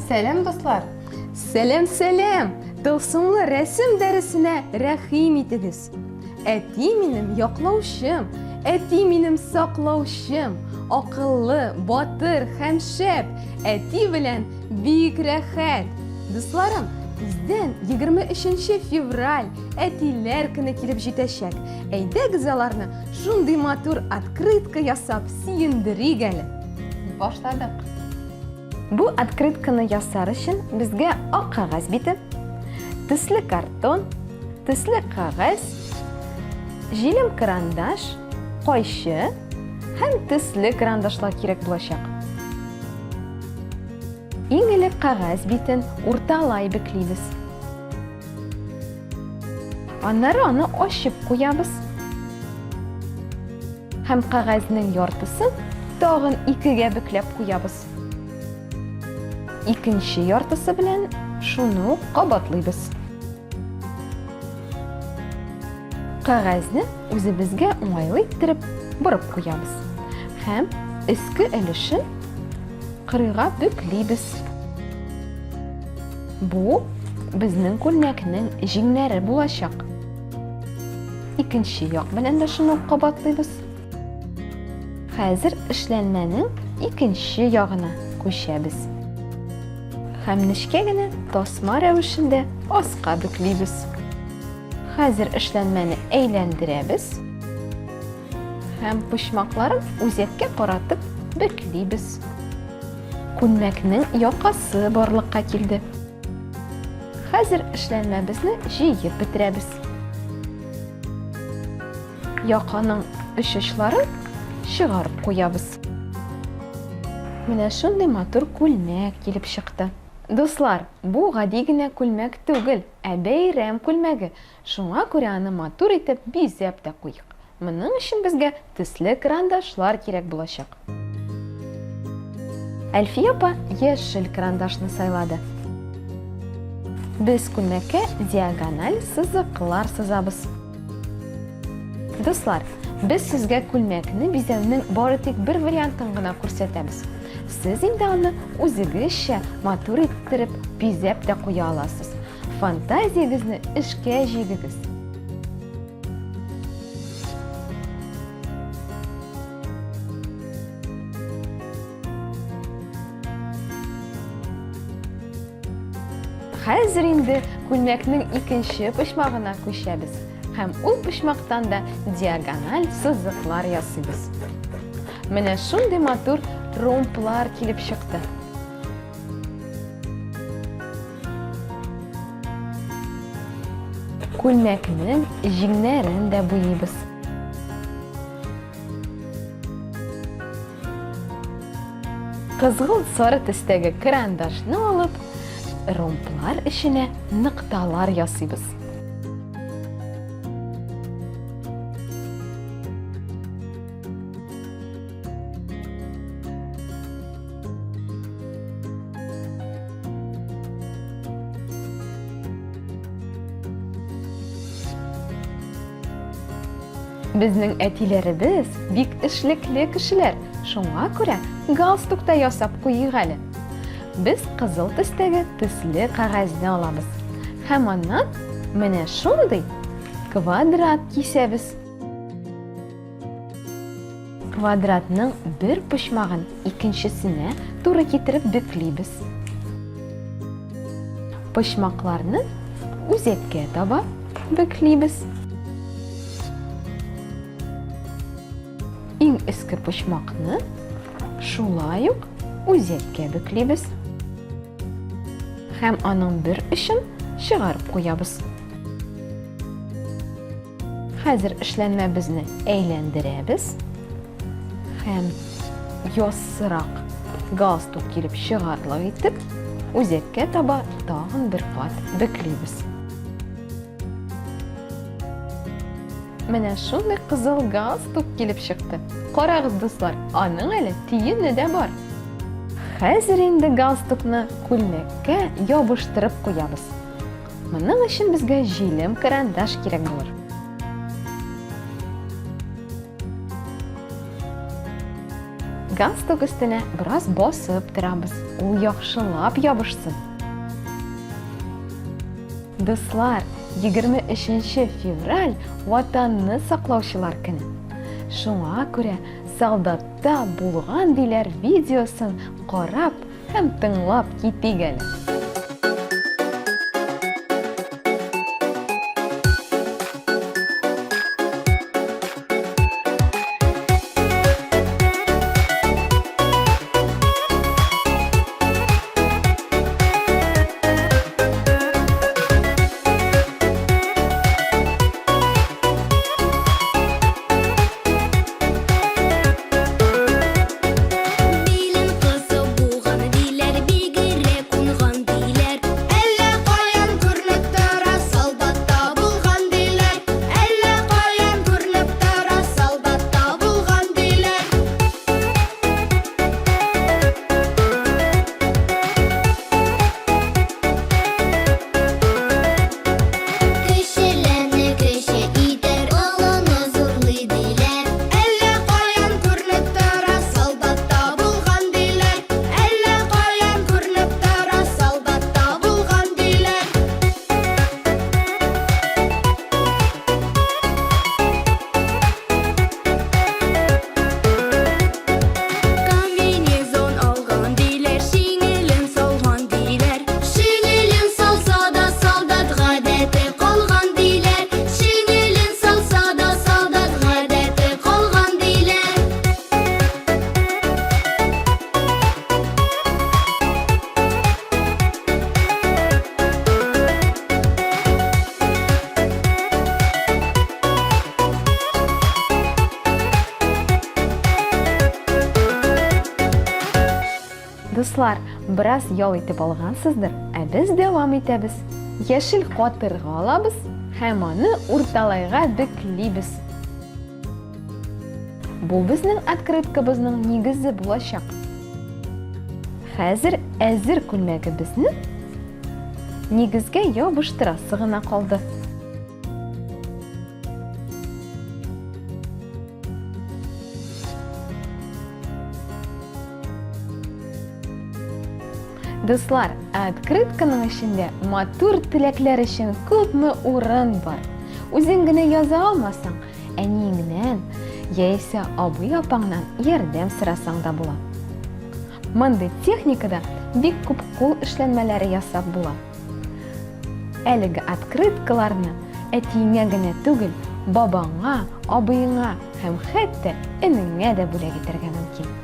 Сәлам, дуслар! Сәлам, сәлам! Тылсымлы рәсем дәресенә рәхим итегез. Әти минем яклаучым, әти минем саклаучым, акыллы, батыр һәм шәп, әти белән бик рәхәт. Дусларым, тиздән 23 февраль әтиләр көне килеп җитәчәк. Әйдәгез аларны шундый матур открытка ясап сөендерик әле. Башладык. Бу открытканы ясар өчен безгә ак кәгазь бите, төсле картон, төсле кәгазь, җилем карандаш, кайчы һәм төсле карандашлар кирәк булачак. Иң элек кәгазь битен урталай бөклибез. Аннары аны ачып куябыз. Һәм кәгазьнең яртысын тагын икегә бөкләп куябыз. Икенче яртысы белән шуны ук кабатлыйбыз. Кәгазьне үзебезгә уңайлы иттереп борып куябыз. Һәм өске өлешен кырыйга бөклибез. Бу безнең күлмәкнең җиңнәре булачак. Икенче як белән дә шуны ук кабатлыйбыз. Хәзер эшләнмәнең икенче ягына күчәбез. Һәм нечкә генә тасма рәвешендә аска бөклибез. Хәзер эшләнмәне әйләндерәбез һәм почмакларын үзәккә каратып бөклибез. Күлмәкнең якасы барлыкка килде. Хәзер эшләнмәбезне җыеп бетерәбез. Яканың өч очларын чыгарып куябыз. Менә шундый матур күлмәк килеп чыкты. Дуслар, бу гади генә күлмәк түгел, ә бәйрәм күлмәге. Шуңа күрә аны матур итеп бизәп тә куйык. Моның өчен безгә төсле карандашлар кирәк булачак. Әлфия апа яшел карандашны сайлады. Без күлмәккә диагональ сызыклар сызабыз. Дуслар, без сезгә күлмәкне бизәүнең бары тик бер вариантын гына күрсәтәбез. Сез инде аны үзегезчә матур иттереп бизәп тә куя аласыз. Фантазиягезне эшкә җигегез. Хәзер инде күлмәкнең икенче почмагына күчәбез һәм ул почмактан да диагональ сызыклар ясыйбыз. Менә шундый матур ромблар килеп чыкты. Күлмәкнең җиңнәрен дә буйыйбыз. Кызгылт сары төстәге карандашны алып, ромблар эченә нокталар ясыйбыз. Безнең әтиләребез бик эшлекле кешеләр, шуңа күрә галстук та ясап куйыйк әле. Без кызыл төстәге төсле кәгазьне алабыз һәм аннан менә шундый квадрат кисәбез. Квадратның бер почмагын икенчесенә туры китереп бөклибез. Почмакларны үзәккә таба бөклибез. Иң өске почмакны шулай ук үзәккә бөклибез. Һәм аның бер очын чыгарып куябыз. Хәзер эшләнмәбезне әйләндерәбез һәм яссырак галстук килеп чыгарлык итеп үзәккә таба тагын бер кат бөклибез. Менә шундый кызыл галстук килеп чыкты. Карагыз, дуслар, аның әле тиене дә бар. Хәзер инде галстукны күлмәккә ябыштырып куябыз. Моның өчен безгә җилем карандаш кирәк булыр. Галстук өстенә бераз басып торабыз, ул яхшылап ябышсын. Дуслар, 23 февраль Ватанны саклаучылар көне. Шуңа күрә солдатта булган диләр видеосын карап һәм тыңлап китик әле. Билен кысып буган диләр, бигрәк уңган диләр. Әллә каян күренеп тора, солдатта булган диләр. Әллә каян күренеп тора, солдатта булган диләр. Кешеләрне кеше итәр, олыны зурлый диләр. Әллә каян күренеп тора, солдатта булган диләр. Әллә каян күренеп тора, солдатта булган диләр. Комбинезон алган диләр, шинелен салган диләр. Шинелен салса да солдат гадәте калган диләр. Шинелен салса да солдат гадәте калган диләр. Дуслар, бераз ял итеп алгансыздыр, ә без дәвам итәбез. Яшел катыргы алабыз һәм аны урталайга бөклибез. Бу безнең открыткабызның нигезе булачак. Хәзер әзер күлмәгебезне нигезгә ябыштырасы гына калды. Дуслар, ә открытканың эчендә матур теләкләр өчен күпме урын бар. Үзең генә яза алмасаң, әниеңнән яисә абый-апаңнан ярдәм сорасаң да була. Мондый техникада бик күп кул эшләнмәләре ясап була. Әлеге открыткаларны әтиеңә генә түгел, бабаңа, абыеңа һәм хәтта энеңә дә бүләк итәргә мөмкин.